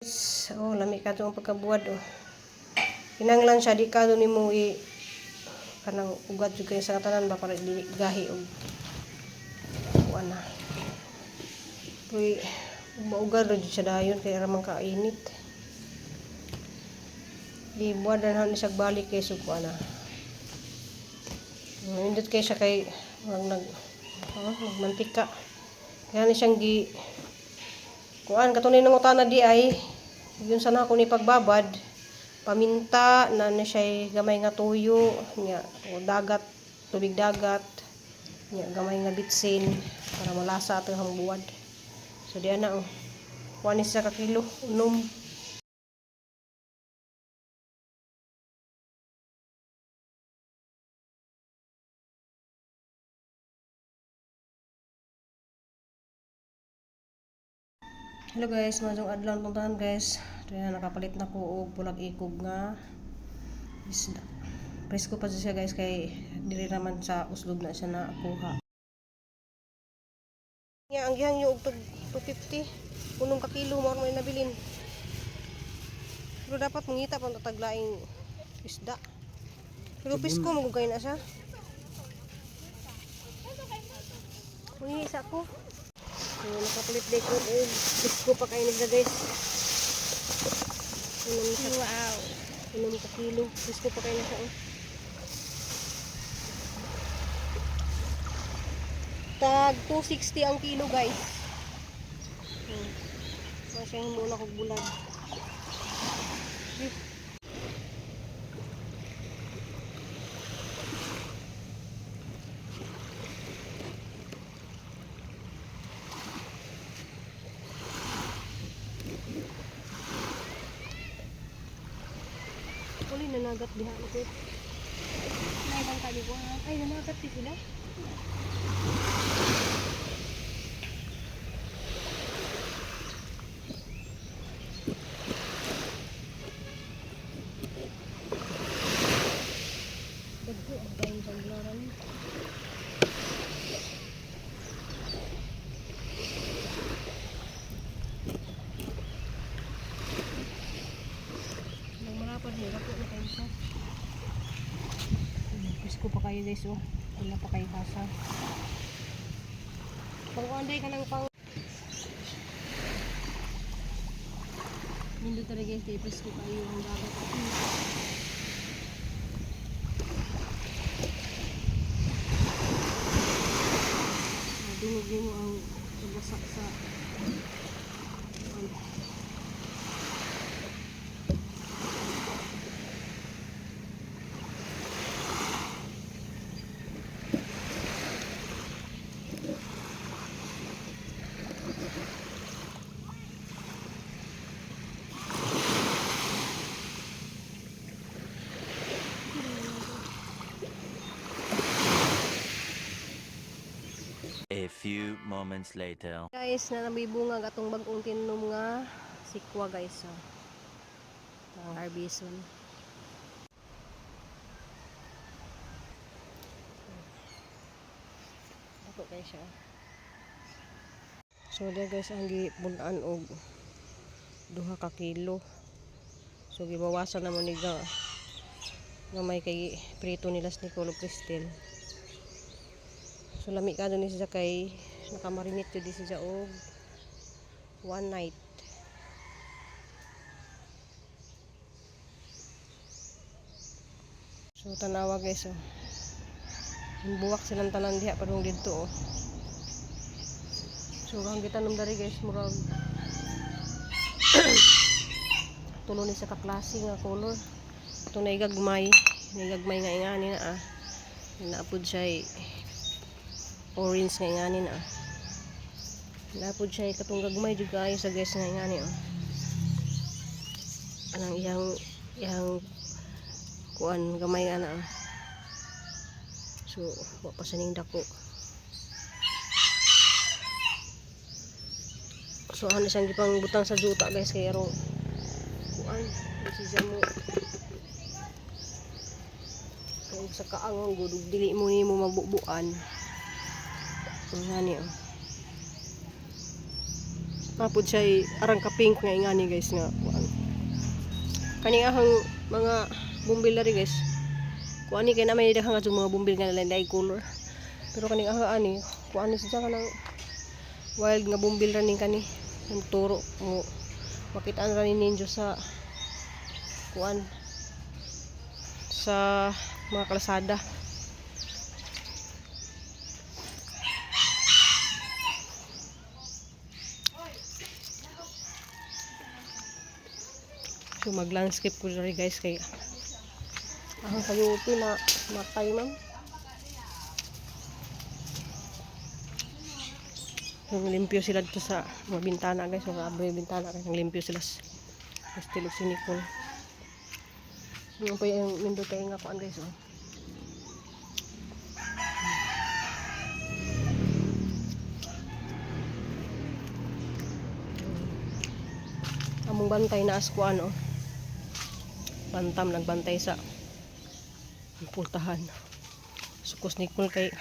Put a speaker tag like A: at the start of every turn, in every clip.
A: Oh, lami ka ang pagkabuwad oh. Kinanglan siya di ka nimo i kanang ugat jud kay sa tanan ba para dili gahi og kuan na. Uy, maugad ra jud siya dayon kay ra man kainit. Gibuwad na ni siya balik kay sug kuan na. Nindot kay siya kay murag nag oh, nagmantika. Kaya ni siyang gi kuan katunay nang utana di ay yun sana ako ni pagbabad paminta na na siya gamay nga tuyo nya o dagat, tubig dagat nya, gamay nga bitsin para malasa ato ang buwad. So di ana oh, kuan ni siya ka kilo unom. Hello guys, maayong adlaw itong tanan guys. Ito na, nakapalit na ko og bulag ikog nga isda. Presko pa siya guys kay diri naman sa uslob na siya nakuha. Nga ang gihangyo og tug 250 unom ka kilo mao may nabilin. Pero dapat mangita pa tag laing isda. Pero presko mo gugay na siya. Mangisa ko. So, nakapalit day ko og presko pa kayo nila guys. Unom siya.
B: Wow.
A: Unom ka kilo. Presko pa kayo na siya oh. Tag 260 ang kilo guys. Masya muna kog bulag. Eh. Uli nanagat diha ko.
B: May ibang kaliwa.
A: Ay, nanagat di sila. Dagko ang tayong taglaran. Nang marapad niya, dako na kayo siya. Presko pa kayo guys oh. Wala pa kayo hasa. Pang ka ng pang Nindot talaga guys, kay presko kayo ang dagat. Dungog mo ang pagwasak sa ano.
C: A few moments later.
A: Guys, na nabibunga gatong bagong tinom nga sikwa guys. Oh. Ang harbison. Dako kay siya. So there guys, ang gipunan og 2 ka kilo. So gibawasan naman ni ga nga may kay prito nila sa Nicolo Cristel. So lami ka ni siya kay nakamarinate jud siya og one night. So tanawa guys oh. Yung buwak silang tanan diha padung didto oh. So ang gitanom dari guys murag tulo ni sa kaklase nga color. Ito na igagmay, naigagmay nga ingani na ah. Naapod siya ay orange nga ingani na ah. Naapod siya ay katong gagmay jud kaayo sa guys nga ingani oh. Anang iyang iyang kuan gamay nga na ah. So wa pa sa ning dako. So ano siyang gipang butang sa juta guys kay arong kuan di siya mo kay sa kaangang gud ug dili mo nimo mabubuan. Ang gani oh. Napod siya ay arang ka pink nga ingani guys nga kuan. Kani ahang mga bumbil na rin guys. Kuan ni kay na may daghang nga mga bumbil nga lain color. Pero kaning aha ani, kuan ni siya kanang wild nga bumbil ra ning kani. Yung turo mo makitaan ra ni ninyo sa kuan sa mga kalsada. So mag-landscape ko diri guys kay ang sayuti na matay, ma'am. Yung limpyo sila dito sa mga bintana guys, mga abri bintana kay nang limpyo sila. Estilo si Nicole. Yung pa yung nindot kay nga kuan guys oh. Among bantay na askuan oh. Bantam nagbantay sa pultahan. Sukos Nicole kay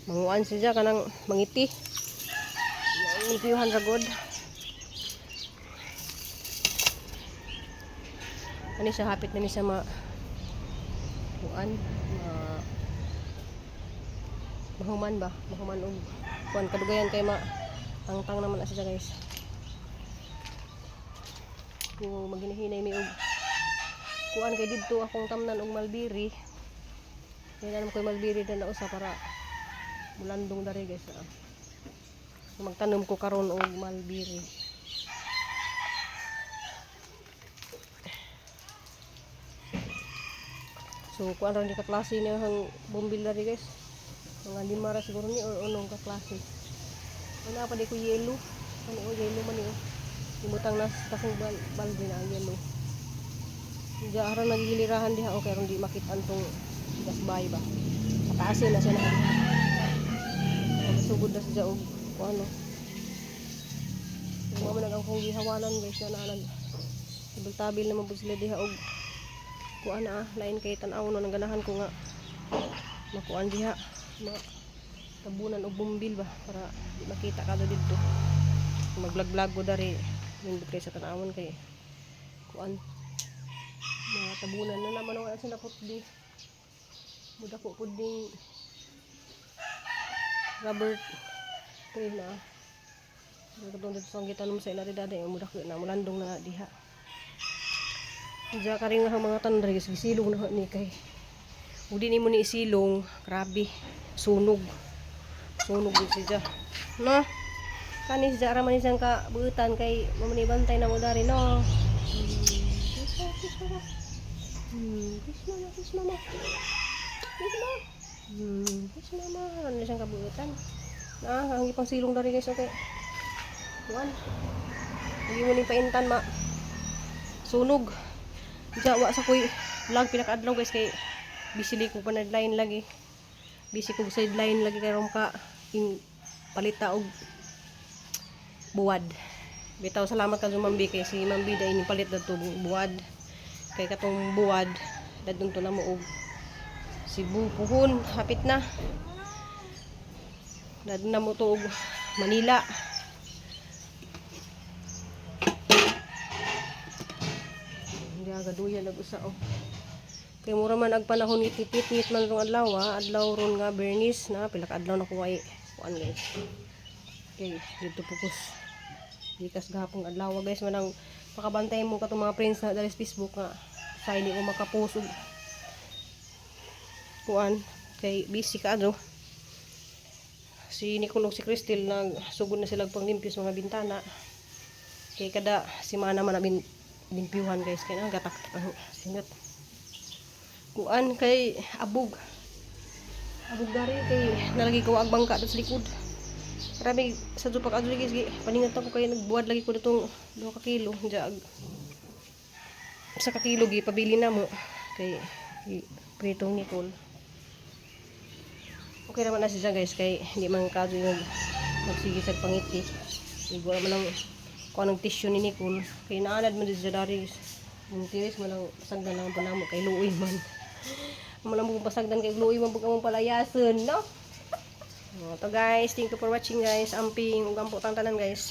A: manguan siya kanang mangiti. Limpyuhan ra god. Ani siya hapit na ni siya ma kuan ma mahuman ba, mahuman og kuan kadugayan kay ma tangtang naman na siya guys. Kung maghinahinay mi og kuan kay didto akong tamnan og malbiri. Kaya naman ko'y malbiri na usa para mulandong dari guys. Ah. Magtanom ko karon og malbiri. So kuan ra ni ka klase niya ang bumbil dari guys. Mga lima ra siguro ni or unong ka klase. Wala pa di ko yellow. Ano o yellow man ni oh. Ibutang nas kasing balde na ang yellow. Diya aron nagigilirahan diha okay aron di makit-an tong gasbay ba. Pataasin na siya na. Sugod na siya og kung ano. Yung mga man ang akong gihawanan guys na nag tabil naman po sila diha og kuan na ah, lain kay tan-aw no nang ganahan ko nga makuan diha ma tabunan og bumbil ba para di makita ka do didto. Mag-vlog-vlog ko dari nindot kay sa tan-awon kay kuan mga tabunan na naman ang sila putdi. Mudako pud ding rubber tree na. Katong dito sa gitanom sa ila dada yung mudako na mulandong na diha. Diya karing ang mga tandre guys, gisilong na ni kay. Udi nimo ni isilong, grabe, sunog. Sunog gid siya. No. Kani siya ra man siyang ka buutan kay mamani bantay na mo dari no. Kiss mama, kiss mama. Kiss mama, kiss mama. Kiss mama. Kiss mama. Ano siyang kabuutan? Na, ang ipang silong dari guys, okay. Kuan. Hindi mo ning paintan ma. Sunog. Diya wa sa koy vlog pila ka adlaw guys kay busy li ko panadline lagi. Busy ko sideline lagi kay rom ka in palita og buwad. Bitaw salamat ka Mambi kay si Mambi dai ni palit dadto buwad. Kay katong buwad dadto to na mo og Cebu puhon hapit na. Dadto na mo to og Manila. Hindi agaduya nag-usa oh. Kay mura man ag panahon ngit man rong adlaw ah. Adlaw ron nga Bernice na pila ka adlaw na ko ay kuan guys. Okay, dito pupus. Gikas gahapon adlaw guys manang makabantay mo katong mga friends na dali sa Facebook nga sa hindi ko makapost og kuan kay busy ka adto. Si Nicole ug si Cristel nagsugod na sila og panglimpyo sa mga bintana. Kay kada semana man na limpyuhan guys kay nang gatak ang singot. Kuan kay abog. Abog dari kay nalagi ko ang bangka sa likod. Grabe sa dupak adto guys, paningat ako kay nagbuwad lagi ko datong 2 ka kilo diya sa ka kilo gi pabili na mo kay pritong Nicole. Okay naman na siya guys kay hindi man kadto yung magsige sa pangiti. Igwa man ang kuan ng tissue ni Nicole kay naanad man siya dari. Ang tiris man ang pasagdan lang po namo kay luoy man. Amo lang mo pasagdan kay luoy man pag among palayason no. Oh, to guys, thank you for watching, guys. Amping ug ampo tang tanan, guys.